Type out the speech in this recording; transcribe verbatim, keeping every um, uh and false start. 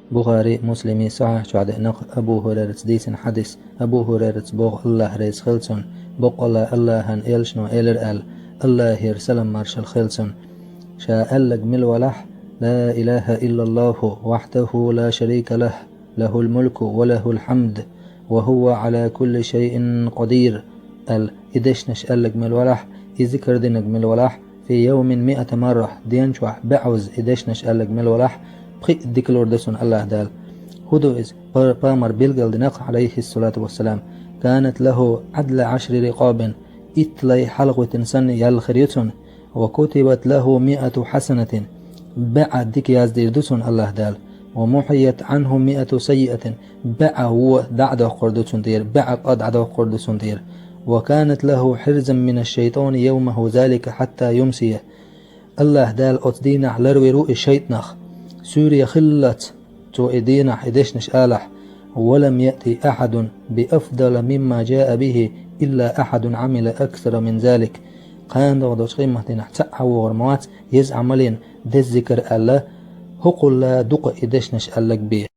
Бухари, Муслими сахьихь чохь деана Абу Хурайраца дийцина хьадис. Абу Хурайраца боху, Аллах реза хила цунна, боккъала Аллахан элчано элира аьлла, Аллахера салам-маршалла хила цунна. Ша аьлларг мила валахь: «Ла илаха иллаллаху вахьдаху ла шарика лахь, лахул мулку ва лахул хьамд, ва хува Ӏала кулли шайин къадир», аьлла, и дешнаш аьлларг мила валахь, и зикр динарг мила валахь, «фи йовмин миата марра», ден чохь баьӀузза и дешнаш аьлларг мила валахь, пхиъ дика лур ду цунна Аллах Дала. ХӀун ду иза? Пар-, пайхамар билгал динакх, Ӏалайхиссалату вассалам: «Канат лаху Ӏадла Ӏашри рикъабин», итт лай хьалхавитина санна ял хир ю цунна, «ва кутибат лаху миату хьасанатин», баьӀ дика яздийр ду цунна Аллах Дала, «ва мухьият Ӏанху миату саййиатин», баьӀ вон дӀа а доккхур ду цунна тӀера, баьӀ къа дӀа а доккхур ду цунна тӀера, «ва канат лаху хьирзан мина шайтани йовмаху залика хьатта юмсия». Аллах Дала оцу дийнахь ларвийр ву и шайтӀанах, суьйре хиллалц цо и дийнахь и дешнаш алахь: «Ва лам яъти ахьадун би афдала мимма жаа бихи илла ахьадун Ӏамила аксара мин залик». Кхана догӀу долчу къематдийнахь цхьаъ а вогӀур ма вац, еза Ӏамал йина, деза зикр аьлла, хӀокхула дукха и дешнаш аьлларг бен.